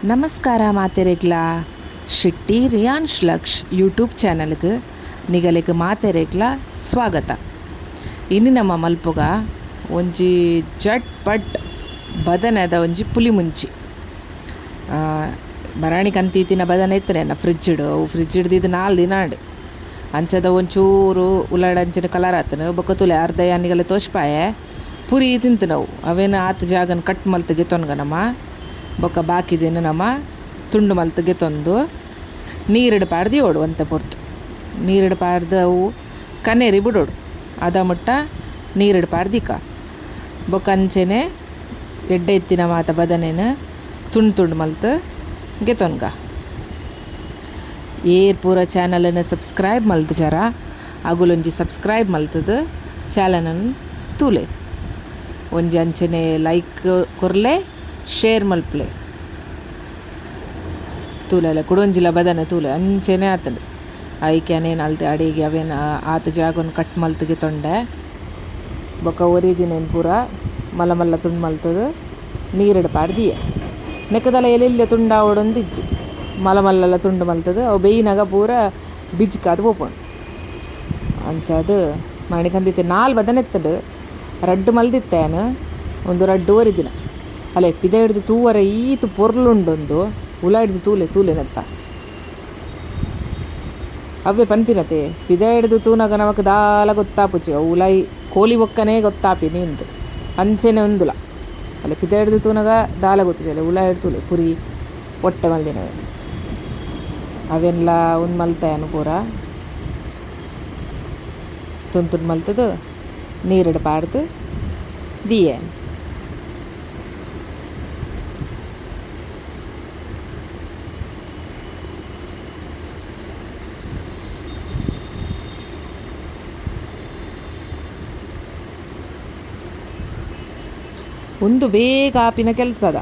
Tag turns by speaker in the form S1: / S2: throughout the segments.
S1: ನಮಸ್ಕಾರ ಮಾತೆರೆಗ್ಲಾ ಶೆಟ್ಟಿ ರಿಯಾನ್ಶ್ ಲಕ್ಷ್ ಯೂಟ್ಯೂಬ್ ಚಾನಲ್ಗೆ ನಿಗಲೆಗ್ ಮಾತೆರೆಗ್ಲಾ ಸ್ವಾಗತ. ಇನಿ ನಮ್ಮ ಮಲ್ಪುಗ ಒಂಜಿ ಜಟ್ ಪಟ್ ಬದನೆದ ಒಂಜಿ ಪುಲಿ ಮುಂಚಿ ಮರಾಣಿ ಕಂತೀತಿನ ಬದನೆ ಇತ್ತನೆ ಫ್ರಿಜ್ ಫ್ರಿಜ್ ಇಡ್ದಿದ್ದು 4 ದಿನ ಆಂಡ್. ಅಂಚದ ಒಂಚೂರು ಉಲಾಡ್ ಅಂಚಿನ ಕಲರ್ ಆತನ ಬೊಕ್ಕ ತುಲೆ ಅರ್ಧ ಯಾನಿಗಲೆ ತೋಷ್ಪಾಯೆ ಪುರಿ ತಿಂತನವು ಅವೇನು ಆತ ಜಾಗನ್ ಕಟ್ ಮಲ್ತಿಗೆ ತೊನ್ಗ ನಮ್ಮ ಬೊಕ್ಕ ಬಾಕಿದಿನ ನಮ್ಮ ತುಂಡು ಮಲ್ತಿಗೆ ತಂದು ನೀರಿಡು ಪಾಡ್ದು ಓಡು ಅಂತ ಪೊರ್ತು ನೀರಿಡು ಪಾಡ್ದು ಅವು ಕನೇರಿ ಬಿಡೋಡು ಅದ ಮುಟ್ಟ ನೀರಿಡು ಪಾಡ್ದಿಕ ಬೊಕ್ಕ ಅಂಚೆನೆ ಎಡ್ಡೆ ಎತ್ತಿನ ಮಾತ ಬದನೇನ ತುಂಡು ತುಂಡು ಮಲ್ತು ಗೆತೊನ್ಗ. ಏರ್ ಪೂರ ಚಾನಲನ್ನು ಸಬ್ಸ್ಕ್ರೈಬ್ ಮಲ್ತು ಜರ ಅಗುಲೊಂಜಿ ಸಬ್ಸ್ಕ್ರೈಬ್ ಮಲ್ತದು ಚಾನಲನ್ನು ತೂಲೆ ಒಂಜಿ ಅಂಚೆನೆ ಲೈಕ್ ಕೊರ್ಲೆ ಶೇರ್ ಮಲ್ಪಲೆ ತೂಲೆಲ್ಲ ಕುಡೊಂಜಿಲ ಬದನೆ ತೂಲೆ ಅಂಚೆನೆ ಆತಂಡು ಐಕ್ಯಾನೇನು ಅಲ್ತೆ ಅಡಿಗೆ ಅವೇನು ಆತ ಜಾಗನ್ ಕಟ್ ಮಲ್ತಿಗೆ ತೊಂಡೆ ಬೊಕ್ಕ ಒರಿದಿನೇನು ಪೂರ ಮಲ್ಲ ಮಲ್ಲ ತುಂಡು ಮಲ್ತದು ನೀರಿಡು ಪಾಡ್ದಿಯ ನೆಕ್ಕದಲ್ಲ ಎಲ್ಲೆಲ್ಲ ತುಂಡಾವಡೊಂದು ಇಜ್ಜಿ ಮಲ್ಲ ಮಲ್ಲೆಲ್ಲ ತುಂಡು ಮಲ್ತದು ಅವು ಬೇಯಿನಾಗ ಪೂರ ಬಿಜ್ಕಾದು ಪೋಪುಂಡು. ಅಂಚಾದು ಮಣಿಕಂದಿತ್ತೆ 4 ಬದನೆ ಎತ್ತಡು ರಡ್ಡು ಮಲ್ದಿತ್ತೇನು ಒಂದು ರಡ್ಡು ಒರಿದಿನ ಅಲ್ಲೇ ಪಿದ ಹಿಡ್ದು ತೂವರೆ ಈತು ಪೊರ್ಲುಂಡೊಂದು ಉಲ ಹಿಡ್ದು ತೂಲೆ ತೂಲೆನತ್ತ ಅವೇ ಪನ್ಪಿನತೆ ಪಿದ ಹಿಡ್ದು ತೂನಾಗ ನಮಕ್ ದಾಲ ಗೊತ್ತಾಪುಚಿ ಅವು ಉಲಾಯಿ ಕೋಲಿ ಬೊಕ್ಕನೇ ಗೊತ್ತಾಪಿ ನಿಂದು ಅಂಚೆನೆ ಒಂದುಲ ಅಲ್ಲ ಪಿದ ಹಿಡ್ದು ತೂನಾಗ ದಾಲ ಗೊತ್ತುಚಿ ಅಲ್ಲ ಉಲ ಹಿಡ್ದು ತೂಲೆ ಪುರಿ ಒಟ್ಟೆ ಮಲ್ದಿನವೆ ಅವೆಲ್ಲ ಒಂದು ಮಲ್ತಾಯನು ಪೂರ ತುಂಡು ತುಂಡು ಮಲ್ತದು ನೀರಿಡು ಪಾಡ್ದು ದಿಯೆ. ಒಂದು ಬೇಗ ಆಪಿನ ಕೆಲಸದ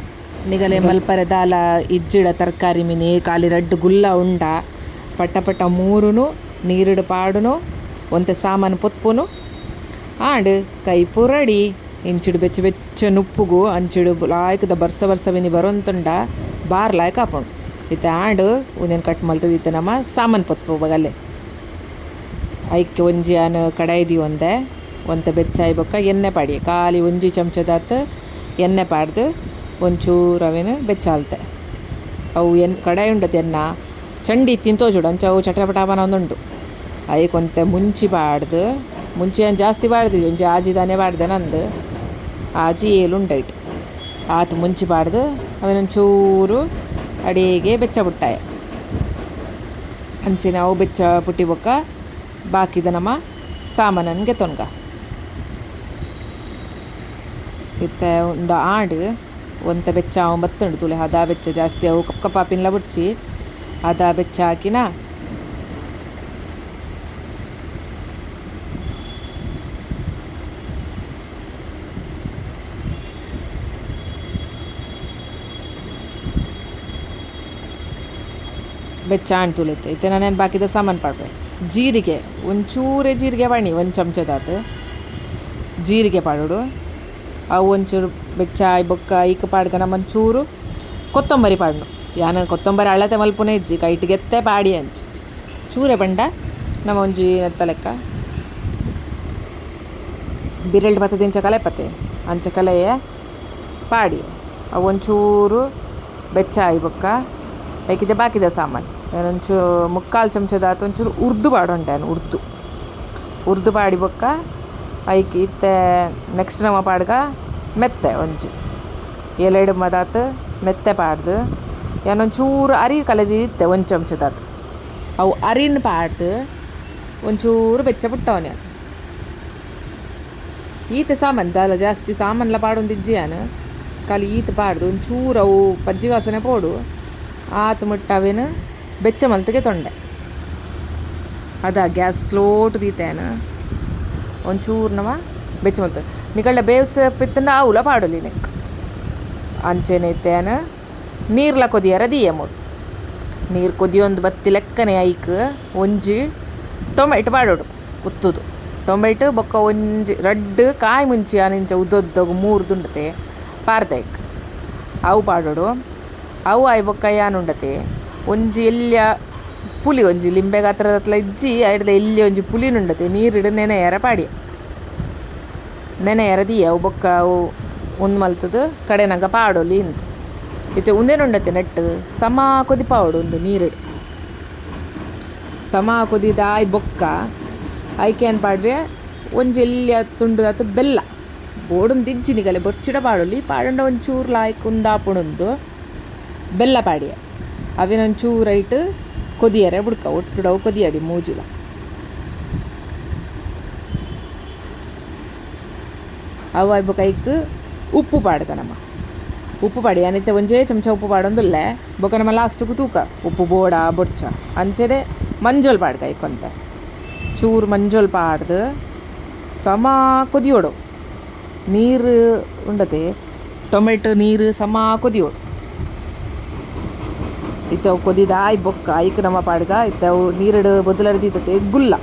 S1: ನಿಗಲೆ ಮಲ್ಪರೆ ದಾಲ ಇಜ್ಜಿಡ ತರಕಾರಿ ಮಿನಿ ಖಾಲಿ ರಡ್ಡು ಗುಲ್ಲ ಉಂಡ ಪಟ್ಟ ಪಟ್ಟ ಮೂರುನು ನೀರಿಡು ಪಾಡುನು ಒಂತೆ ಸಾಮಾನು ಪೊತ್ಪುನು ಆಂಡ್ ಕೈ ಪುರಡಿ ಇಂಚಿಡು ಬೆಚ್ಚ ಬೆಚ್ಚ ನುಪ್ಪುಗು ಅಂಚಿಡು ಲಾಯ್ಕದ ಬರ್ಸ ಬರ್ಸ ಮಿನಿ ಬರೋಂತುಂಡ ಬಾರ್ ಲಾಯ್ಕ ಆಪುಂಡು ಇತ್ತೆ ಆಂಡ್ ಒಂದೇನು ಕಟ್ ಮಲ್ತದ ಇತ್ತೆ ನಮ್ಮ ಸಾಮಾನು ಪೊತ್ಪು ಬಗಲ್ಲೆ ಐಕ್ಕೆ ಒಂಜಿ ಆನ್ ಕಡಾಯಿ the ಒಂದೆ ಒಂತೆ ಬೆಚ್ಚಾಯಿ ಬೊಕ್ಕ ಎಣ್ಣೆ ಪಾಡಿ ಖಾಲಿ ಒಂಜಿ ಚಮಚದಾತ್ ಎಣ್ಣೆ ಪಾಡ್ದು ಒಂಚೂರು ಅವೇನು ಬೆಚ್ಚಾಲ್ತೆ ಅವು ಕಡಾಯಿ ಉಂಡತೆ ಎನ್ನ ಚಂಡಿ ತಿಂತೋಜುಡು ಅಂಚ ಅವು ಚಟಪಟಾಪನ ಒಂದುಂಡು ಐಕೊಂತೆ ಮುಂಚಿ ಪಾಡ್ದು ಮುಂಚಿ ಏನು ಜಾಸ್ತಿ ಪಾಡ್ದು ಒಂಜಿ ಆಜಿ ದಾನೆ ಪಾಡ್ದೆ ನಂದು ಆಜಿ ಏಳು ಉಂಡೈಟ್ ಆತು ಮುಂಚಿ ಪಾಡ್ದು ಅವೇನೊಂಚೂರು ಅಡಿಗೆ ಬೆಚ್ಚ ಬುಟ್ಟಾಯ ಅಂಚೆನೆ ಅವು ಬೆಚ್ಚ ಪುಟ್ಟಿ ಬೊಕ್ಕ ಬಾಕಿದ ನಮ್ಮ ಸಾಮಾನನ್ಗೆ ತೊನ್ಗ. ಇತ್ತೆ ಒಂದು ಆಂಡ್ ಒಂತೆ ಬೆಚ್ಚ ಅವು ಬತ್ತುಂಡು ತುಲೆ ಹದ ಬೆಚ್ಚ ಜಾಸ್ತಿ ಅವು ಕಪ್ ಕಪ್ಪಾಪಿನ್ಲ ಬುಡ್ಚಿ ಹದ ಬೆಚ್ಚ ಹಾಕಿನ ಬೆಚ್ಚ ಆಂಡ್ ತುಲೆತ್ತೆ ಇತ್ತೆ ನಾನೇನು ಬಾಕಿದ ಸಾಮಾನು ಪಾಡ್ಪೆ ಜೀರಿಗೆ ಒಂಚೂರೇ ಜೀರಿಗೆ ಪಾಣಿ ಒಂದು ಚಮಚದಾತು ಜೀರಿಗೆ ಪಾಡೋಡು ಅವು ಒಂಚೂರು ಬೆಚ್ಚ ಬೊಕ್ಕ ಐಕ್ ಪಾಡ್ಗ ನಮ್ಮ ಒಂಚೂರು ಕೊತ್ತಂಬರಿ ಪಾಡ್ನು ಯಾನ ಕೊತ್ತಂಬರಿ ಅಳತೆ ಮಲ್ಪುನೆ ಇಜ್ಜಿ ಕೈಟಿಗೆತ್ತೆ ಪಾಡಿ ಅಂಚಿ ಚೂರೆ ಪಂಡ ನಮ್ಮ ಒಂಜಿ ಎತ್ತ ಲೆಕ್ಕ ಬಿರೆಲ್ಡ್ ಬತ್ತದ ಇಂಚ ಕಲೆ ಪತ್ತೆ ಅಂಚ ಕಲೆಯೇ ಪಾಡಿ ಅವು ಒಂಚೂರು ಬೆಚ್ಚ ಆಯಿ ಬೊಕ್ಕ ಐಕಿದೆ ಬಾಕಿದ ಸಾಮಾನು ಒಂಚೂರು ಮುಕ್ಕಾಲು ಚಮಚದಾತು ಒಂಚೂರು ಉರ್ದು ಪಾಡುಂಟೆ ಉರ್ದು ಉರ್ದು ಪಾಡಿ ಬೊಕ್ಕ ಐಕ್ ಇತ್ತೆ ನೆಕ್ಸ್ಟ್ ನಮ್ಮ ಪಾಡ್ಗ ಮೆತ್ತೆ ಒಂಜಿ ಏಲೆಡು ಮದಾತ್ ಮೆತ್ತೆ ಪಾಡ್ದು ಏನೊಂಚೂರು ಅರಿ ಕಲೆದಿತ್ತೆ ಒಂದು ಚಮಚದಾತು ಅವು ಅರಿನ ಪಾಡ್ದು ಒಂಚೂರು ಬೆಚ್ಚ ಪುಟ್ಟವನೆ ಈತ ಸಾಮಾನು ದಾಲ ಜಾಸ್ತಿ ಸಾಮಾನ್ಲ ಪಾಡೊಂದು ಇಜ್ಜಿಯಾನ ಖಾಲಿ ಈತ ಪಾಡ್ದು ಒಂಚೂರು ಅವು ಪಜ್ಜಿ ವಾಸನೆ ಪೋಡು ಆತು ಮುಟ್ಟ ಅವೇನು ಬೆಚ್ಚ ಮಲ್ತಿಗೆ ತೊಂಡೆ ಅದ ಗ್ಯಾಸ್ ಸ್ಲೋಟು ದೀತೇನ ಒಂಚೂರು ನವ ಬೆಚ್ಚ ಮಲ್ತ ನಿಕಳ್ಳ ಬೇವ್ಸ ಪಿತ್ತಂಡ ಆವುಲ ಪಾಡೊಲಿ ನೆಕ್ ಅಂಚೆನೆ ಇತ್ತೇನ ನೀರ್ಲ ಕೊದಿಯರ ದೀಯ ಮೂಡು ನೀರು ಕೊದಿಯೊಂದು ಬತ್ತಿ ಲೆಕ್ಕನೆ ಐಕ್ ಒಂಜಿ ಟೊಮೆಟೊ ಪಾಡೋಡು ಉತ್ತುದು ಟೊಮೆಟೊ ಬೊಕ್ಕ ಒಂಜಿ ರಡ್ಡು ಕಾಯಿ ಮುಂಚಿ ಆನಿಂಚ ಉದ್ದೊದ್ದಗು ಮೂರು ದುಂಡತೆ ಪಾರ್ದ ಐಕ್ ಅವು ಪಾಡೋಡು ಅವು ಆಯಿ ಬೊಕ್ಕ ಯಾನುಂಡತೆ ಒಂಜಿ ಎಲ್ಯ ಪುಲಿ ಒಂಜಿ ಲಿಂಬೆ ಗಾತ್ರದತ್ಲ ಇಜ್ಜಿ ಐಡ್ದ ಎಲ್ಯ ಒಂಜಿ ಪುಲಿನುಂಡತೆ ನೀರಿಡು ನೆನೆಯರ ಪಾಡಿ ನೆನೆಯರ ದೀಯ ಅವು ಬೊಕ್ಕ ಅವು ಉಂದು ಮಲ್ತದು ಕಡೆನಗ ಪಾಡೊಲಿ ಇಂತ ಇತ್ತೆ ಉಂದೇನುಂಡತೆ ನೆಟ್ ಸಮ ಕೊದಿಪಾವೊಡು ಉಂದು ನೀರಿಡು ಸಮ ಕೊದಿದಾಯ್ ಬೊಕ್ಕ ಐಕೆ ಏನ್ ಪಾಡ್ವೆ ಒಂಜಿ ಎಲ್ಯ ತುಂಡುದಾತ್ ಬೆಲ್ಲ ಬೋಡುಂದು ಇಜ್ಜಿ ನಿಗಲೆ ಬೊರ್ಚಿಡ ಪಾಡೊಲಿ ಪಾಡಂಡ ಒಂಚೂರು ಲಾಯ್ಕ್ ಉಂದಾಪುಂಡು ಬೆಲ್ಲ ಪಾಡಿಯ ಅವಿನ ಒಂಚೂರು ಐಟ್ ಕೊದಿಯರೆ ಬುಡ್ಕ ಒಟ್ಟುಡವು ಕೊದಿಯಡಿ ಮೂಜಿಲ ಅವು ಆಯ್ ಬೊಕ ಐಕ್ ಉಪ್ಪು ಪಾಡ್ಕ ನಮ ಉಪ್ಪು ಪಾಡಿ ಅನಿತೆ ಒಂಜೇ ಚಮಚ ಉಪ್ಪು ಪಾಡೊಂದುಲ್ಲೆ ಬೊಕ ನಮ ಲಾಸ್ಟ್ಗ್ ತೂಕ ಉಪ್ಪು ಬೋಡ ಬೊಡ್ಚ ಅಂಚನೆ ಮಂಜೊಲ್ ಪಾಡ್ಕ ಐಕೊಂತೆ ಚೂರು ಮಂಜೊಲ್ ಪಾಡ್ದು ಸಮ ಕೊದಿಯೋಡು ನೀರು ಉಂಡತೆ ಟೊಮೆಟೊ ನೀರು ಸಮ ಕೊದಿಯೋಡು ಇತ್ತೆ ಅವು ಕೊದಿದಾಯ್ ಬೊಕ್ಕ ಐಕ್ ನಮ ಪಾಡ್ಗ ಇತ್ತೆ ಅವು ನೀರುಡು ಬೊದಲರ್ದಿತ್ತತೆ ಗುಲ್ಲ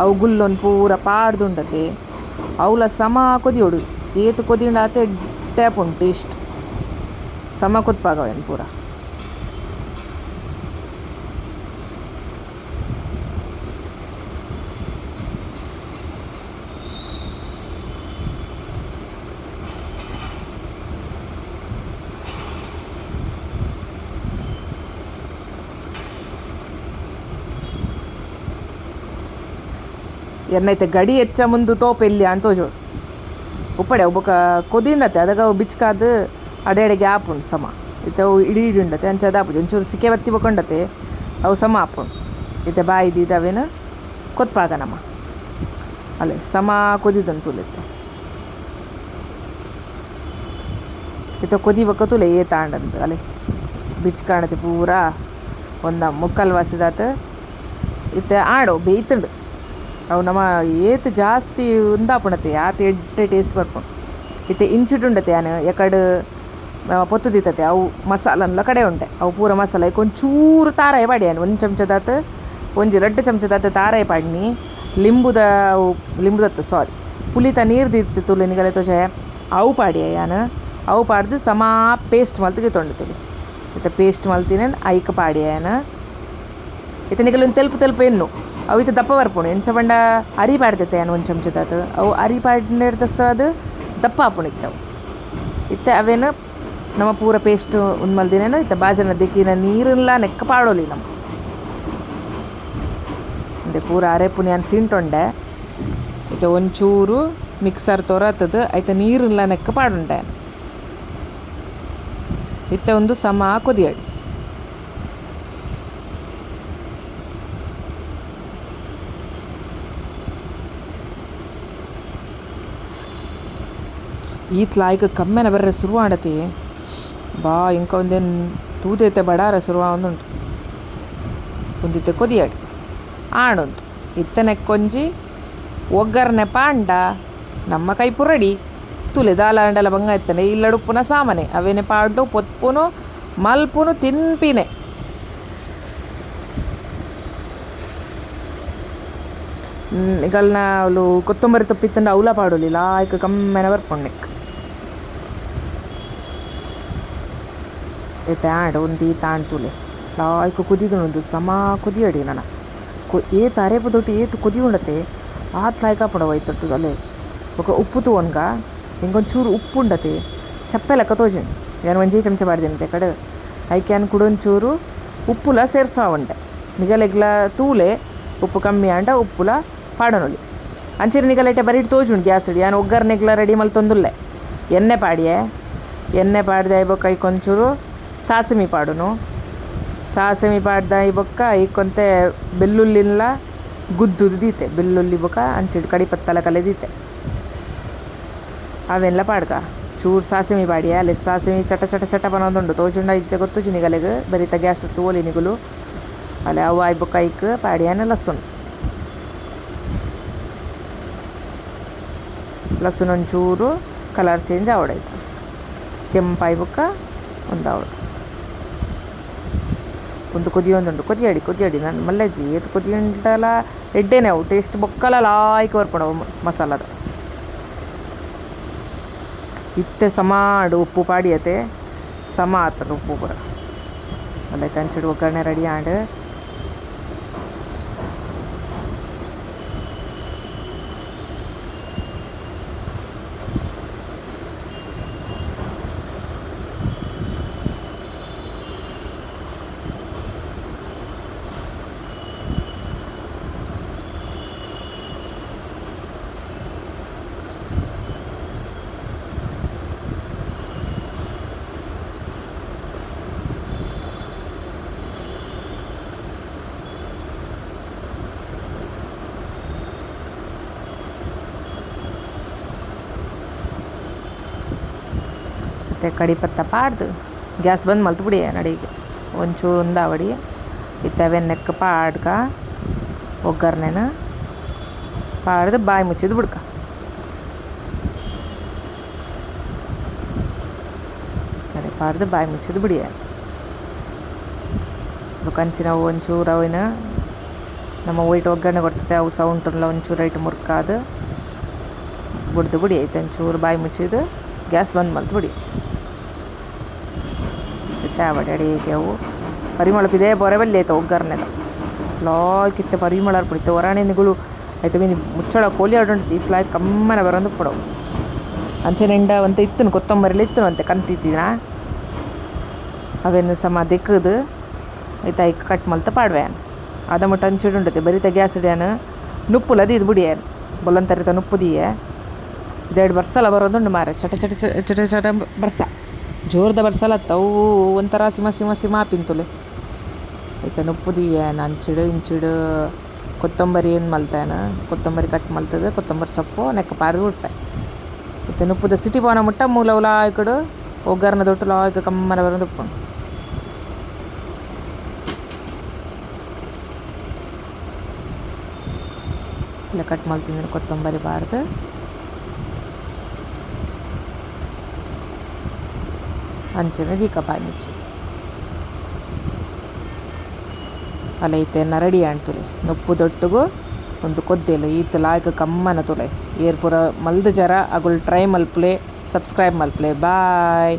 S1: ಅವು ಗುಲ್ಲೊನ್ ಪೂರ ಪಾಡ್ದುಂಡತೆ ಅವುಲ ಸಮ ಕೊದಿಯೋಡು ಏತ್ ಕೊದಿಂಡ ಆತೆ ಎಡ್ಡೆ ಆಪುಂಡು ಟೇಸ್ಟ್ ಸಮ ಕೊದ್ಪಾಗ ಅವೆನ್ ಪೂರ ಎನ್ನೈತೆ ಗಡಿ ಹೆಚ್ಚ ಮುಂದು ತೋಪ ಎಲ್ಲಿ ಅಂತ ತೋಜೋಡು ಉಪ್ಪಡೆ ಬೊಕ ಕೊದಿಂಡತೆ ಅದಗ ಅವು ಬಿಚ್ಕಾದ್ ಅಡೆ ಅಡೆಗೆ ಆಪುಂಡು ಸಮ ಇತ್ತೆ ಅವು ಇಡಿ ಇಡಿ ಉಂಡತೆ ಅಂಚ ಅದಾಪುಜಿ ಒಂಚೂರು ಸಿಕೆ ಬತ್ತಿ ಬೊಕೊಂಡತೆ ಅವು ಸಮ ಆಪುಂಡು ಇತ್ತೆ ಬಾಯಿ ದೀದ್ ಅವೇನು ಕೊತ್ಪಾಗ ನಮ ಅಲ್ಲೇ ಸಮ ಕೊದಿದುಂಡು ತೂಲೆತ್ತೆ ಇತ್ತೆ ಕೊದಿ ಬೊಕ್ಕ ತೂಲೆ ಏತಾಂಡಂತ ಅಲೆ ಬಿಚ್ಕಾಣತೆ ಪೂರಾ ಒಂದ ಮುಕ್ಕಾಲ್ ವಾಸಿದಾತ್ ಇತ್ತೆ ಆಂಡ್ ಬೇಯ್ತುಂಡು ಅವು ನಮ ಏತ್ ಜಾಸ್ತಿ ಉಂದಾಪುಂಡತೆ ಆತ್ ಎಡ್ಡೆ ಟೇಸ್ಟ್ ಬರ್ಪುಂಡು ಇತ್ತೆ ಇಂಚಿಡುಂಡತೆ ಯಾನ್ ಎಕಡ್ ಪೊತ್ತು ದೀತತೆ ಅವು ಮಸಾಲನ್ಲ ಕಡೆ ಉಂಟೆ ಅವು ಪೂರ ಮಸಾಲ ಐಕ್ ಒಂಚೂರು ತಾರಾಯಿ ಪಾಡಿ ಯಾನ್ ಒಂದು ಚಮಚದಾತ್ ಒಂಜಿ ರಡ್ಡ್ ಚಮಚದಾತ್ ತಾರಾಯಿ ಪಾಡ್ನಿ ಲಿಂಬುದ ಅವು ಲಿಂಬುದತ್ತು ಸಾರಿ ಪುಲಿತ ನೀರು ದೀತ್ ತುಲೆ ನಿಗಲೆ ತೋಜೆ ಅವು ಪಾಡಿಯ ಯಾನ್ ಅವು ಪಾಡ್ದು ಸಮ ಪೇಸ್ಟ್ ಮಲ್ತ್ ಗೆತೊಂಡು ತುಲೆ ಇತ್ತೆ ಪೇಸ್ಟ್ ಮಲ್ತಿನ ಐಕ್ ಪಾಡಿಯ ಯಾನ್ ಇತ್ತೆ ನಿಗಲೆ ಒಂದು ತೆಲ್ಪು ತೆಲ್ಪು ಎನ್ನು ಅವು ಇತ್ತೆ ದಪ್ಪ ಬರ್ಪುಂಡು ಎಂಚ ಪಂಡ ಅರಿ ಪಾಡ್ದೆತ್ತೆ ಯಾನ್ ಒಂದು ಚಮಚದಾತ್ ಅವು ಅರಿ ಪಾಡ್ನೆರ್ದ್ ದಪ್ಪ ಆಪುಂಡು ಇತ್ತೆ ಅವು ಇತ್ತೆ ಅವೇನು ನಮ ಪೂರ ಪೇಸ್ಟ್ ಉಂದು ಮಲ್ದಿನೇನು ಇತ್ತೆ ಬಾಜನ ದೆಕ್ಕಿನ ನೀರುನ್ಲ ನೆಕ್ಕ ಪಾಡೊಲಿ ನಮ ಇಂದೆ ಪೂರ ಅರೆಪುನ ಯಾನ್ ಸೀಂಟೊಂಡೆ ಇತ್ತೆ ಒಂಚೂರು ಮಿಕ್ಸರ್ ತೊರತದು ಐತ ನೀರುನ್ಲ ನೆಕ್ಕ ಪಾಡುಂಡೆ ಇತ್ತೆ ಒಂದು ಸಮ ಕೊದಿಯಡಿ ಈತ್ ಲಾಯ್ಕ್ ಕಮ್ಮೆನ ಬರ್ರೆ ಶುರು ಬಾ ಇಂಕ ಒಂದೇನು ತೂದೈತೆ ಬಡಾರ ಶುರು ಒಂದುಂಟು ಒಂದಿತ್ತೆ ಕೊದಿಯಾಡಿ ಆಣುಂತು ಇತ್ತೆ ನೆಕ್ಕೊಂಜಿ ಒಗ್ಗರಣೆ ಪಾಂಡ ನಮ್ಮ ಕೈ ಪುರಡಿ ತುಲೆ ದಾಲ ಬಂಗ ಇತ್ತನೆ ಇಲ್ಲಡುಪ್ಪುನ ಸಾಮಾನೆ ಅವೇನೆ ಪಾಡು ಪೊತ್ಪುನು ಮಲ್ಪುನು ತಿನ್ಪಿನೆ ನಿಗಲ್ನ ಅವಳು ಕೊತ್ತಂಬರಿ ತೊಪ್ಪಿತ್ತಂಡ ಅವಲ ಪಾಡೊಲಿ ಲಾಯ್ಕ್ ಕಮ್ಮೆನ ಬರ್ಪುಂಡು ಇತ್ತೆ ಆಂಡ್ ಒಂದು ತಾಂಡ್ ತುಲೆ ಲಾಯ್ಕ್ ಕುದಿದುಂಡು ಸಮ ಕುದಿಯಡಿ ನನ ಏತ್ ಅರೆಪು ದೊಟ್ಟಿ ಏತ್ ಕುದಿ ಉಂಡತೆ ಆತ್ ಲಾಯ್ಕ್ ಆಪುಂಡು ಐತೊಟ್ಟು ಅಲೆ ಬೊಕ ಉಪ್ಪು ತೂವೊನ್ಗ ಇಂಕೊಂಚೂರು ಉಪ್ಪು ಉಂಡತೆ ಚಪ್ಪೆ ಲೆಕ್ಕ ತೋಜುಂಡು ಯಾನ್ ಒಂಜೇ ಚಮಚ ಪಾಡ್ದಿನತೆ ಕಡೆ ಐಕ್ ಯಾನ್ ಕುಡೊಂಚೂರು ಉಪ್ಪುಲ ಸೇರ್ಸಾವುಂಡೆ ನಿಗಲೆಗ್ಲ ತೂಲೆ ಉಪ್ಪು ಕಮ್ಮಿ ಆಂಡ ಉಪ್ಪುಲ ಪಾಡೊನೊಲಿ ಅಂಚನೆ ನಿಗಲೆಟೆ ಬರೀಟ್ ತೋಜುಂಡು ಗ್ಯಾಸ್ ಯಾನ್ ಒಗ್ಗರಣೆಗ್ಲ ರೆಡಿ ಮಲ್ತೊಂದುಲ್ಲೆ ಎಣ್ಣೆ ಪಾಡಿಯೆ ಎಣ್ಣೆ ಪಾಡ್ದೆ ಬೊಕ್ಕ ಐಕೊಂಚೂರು ಸಾಸಿಮೆ ಪಾಡುನು ಸಾಸಿಮೆ ಪಾಡ್ದ ಬೊಕ್ಕ ಐಕೊಂತೆ ಬೆಳ್ಳುಳ್ಳಿನ್ಲ ಗುದ್ದುದು ದೀತೆ ಬೆಳ್ಳುಳ್ಳಿ ಬೊಕ್ಕ ಅಂಚಿಡ್ ಕಡಿಪತ್ತಲ ಕಲೆ ದೀತೆ ಅವೆಲ್ಲ ಪಾಡ್ಕ ಚೂರು ಸಾಸಿಮೆ ಪಾಡಿಯ ಅಲ್ಲಿ ಸಾಸಿಮೆ ಚಟ ಚಟ ಚಟ ಪನೊಂದುಂಡು ತೋಜುಂಡ ಇಜ್ಜ ಗೊತ್ತುಜಿ ನಿಗಲೆಗ್ ಬರಿತ ಗ್ಯಾಸ್ ತೂವೊಲಿ ನಿಗುಲು ಅಲೆ ಅವು ಆಯ್ ಬೊಕ್ಕ ಐಕ್ ಪಾಡಿಯಾನ ಲಸುನ್ ಲಸುನ್ ಒಂಚೂರು ಕಲರ್ ಚೇಂಜ್ ಆವಡೈತ ಕೆಂಪಾಯ್ ಬೊಕ್ಕ ಒಂದಾವಡು ಒಂದು ಕೊದಿಯೊಂದುಂಡು ಕೊದಿಯಡಿ ಕೊದಿಯಡಿ ನಾನು ಮಲ್ಲೆಜ್ಜಿ ಏತ್ ಕೊದಿಯುಂಡಲ ಎಡ್ಡೆನೆ ಅವು ಟೇಸ್ಟ್ ಬೊಕ್ಕಲ ಲಾಯ್ಕ್ ಬರ್ಪುಂಡು ಮಸಾಲದ ಇತ್ತೆ ಸಮಾಡು ಉಪ್ಪು ಪಾಡಿಯತೆ ಸಮ ಆತಂಡು ಉಪ್ಪು ಪೂರ. ಅಲ್ಲ ಅಂಚಿಡ್ ಒಗ್ಗರಣೆ ರೆಡಿ ಆಂಡ್. ಮತ್ತು ಕಡಿಪತ್ತ ಪಾಡ್ದು ಗ್ಯಾಸ್ ಬಂದ್ ಮಲ್ತು ಬಿಡಿ ನಡಿಗೆ ಒಂಚೂರು ಉಂದಾವಡಿ ಇತ್ತೆ ಅವೆನ್ ನೆಕ್ ಪಾಡ್ಕ ಒಗ್ಗರಣೆನ ಪಾಡ್ದು ಬಾಯಿ ಮುಚ್ಚಿದ್ದು ಬುಡ್ಕ. ಅರೆ ಪಾಡ್ದು ಬಾಯಿ ಮುಚ್ಚಿದ್ದು ಬಿಡಿ. ಬೊಕ ಅಂಚಿನ ಒಂಚೂರು ಅವಿನ ನಮ್ಮ ಒಯ್ಟ್ ಒಗ್ಗರಣೆ ಕೊಡ್ತತೆ ಅವು ಸೌಂಟುಲ್ಲ ಒಂಚೂರು ಐಟ್ ಮುರ್ಕಾದು ಬುಡ್ದು ಬಿಡಿ. ಐತೆ ಒಂಚೂರು ಬಾಯಿ ಮುಚ್ಚಿದ್ದು ಗ್ಯಾಸ್ ಬಂದ್ ಮಲ್ತು ಬಿಡಿ. ಇತ್ತೆ ಆವಡ್ ಅಡಿಗೆ ಅವು ಪರಿಮಳ ಪಿದೆ ಬೊರೆ ಬಲ್ಲಿ ಐತೆ ಒಗ್ಗರಣೆದ ಲಾಯ್ಕ್ ಇತ್ತೆ ಪರಿಮಳ ಇತ್ತೆ ಒರಾನೆ ನಿಗುಲು ಐತೆ ಮೀನಿ ಮುಚ್ಚಳ ಕೋಲಿ ಆಡುಂಡು ಇತ್ಲಾಯ್ ಕಮ್ಮನೆ ಬರೊಂದು ಉಪ್ಪುಡವು. ಅಂಚನೆ ಎಂಡ ಒಂತೆ ಇತ್ತುನು ಕೊತ್ತಂಬರಿಲ ಇತ್ತುನು ಒಂತೆ ಕಂತಿತ್ತಿನ ಅವೆನ್ ಸಮ ದೆಕ್ಕುದು ಐತೆ ಐಕ್ ಕಟ್ ಮಲ್ತ್ ಪಾಡ್ವೆ ಅದ ಮುಟ್ಟ ಅಂಚಿಡ್ ಉಂಡತೆ ಬರಿತ ಗ್ಯಾಸ್ ಇಡ್ಯಾನ ನುಪ್ಪುಲ ದೀದ್ ಬುಡಿಯೆ ಬೊಲೊಂತರಿತ ನುಪ್ಪು ದೀಯೆ ಇದೆರಡು ಬರ್ಸಲ ಬರೋದುಂಡು ಮಾರೆ ಚಟ ಚಟ ಚಟ ಚಟ ಬರ್ಸ ಜೋರ್ದ ಬರ್ಸಲ ಅವು ಒಂಥರ ಸಿಮ ಸಿಮ ಸಿಮ ಪಿಂತುಲೆ ಐತೆ ನುಪ್ಪು ದೀಯೆ ಅಂಚಿಡು ಇಂಚಿಡು ಕೊತ್ತಂಬರಿ ಏನು ಮಲ್ತೇನ ಕೊತ್ತಂಬರಿ ಕಟ್ ಮಲ್ತದ ಕೊತ್ತಂಬರಿ ಸೊಪ್ಪು ನೆಕ್ಕ ಪಾಡ್ದು ಬಿಡ್ಪೆ. ಇತ್ತೆ ನುಪ್ಪುದ ಸಿಟಿ ಪೋನ ಮುಟ್ಟ ಮೂಲ ಲಾಯ್ಕಡು ಒಗ್ಗರಣೆ ದೊಟ್ಟು ಲಾಯ್ಕ್ ಕಮ್ಮನೆ ಬರೋದು ಉಪ್ಪುಂಡು. ಇಲ್ಲ ಕಟ್ ಮಲ್ತಿಂದಿನ ಕೊತ್ತಂಬರಿ ಪಾಡ್ದು ಅಂಚನೆ ದೀಕ ಬಾಯಿ ಮುಚ್ಚಿದ್. ಅಲ್ಲ ಇತ್ತೆ ರೆಡಿ ಆಂಡ್ ತೂಲೆ ನುಪ್ಪು ದೊಟ್ಟುಗು ಒಂದು ಕೊದ್ದೆಲು ಈತ್ ಲಾಯ್ಕ್ ಕಮ್ಮನ ತೂಲೆ ಏರ್ ಪೂರ ಮಲ್ದ್ ಜರ ಅಗುಲ್ ಟ್ರೈ ಮಲ್ಪುಲೆ ಸಬ್ಸ್ಕ್ರೈಬ್ ಮಲ್ಪುಲೆ ಬಾಯ್.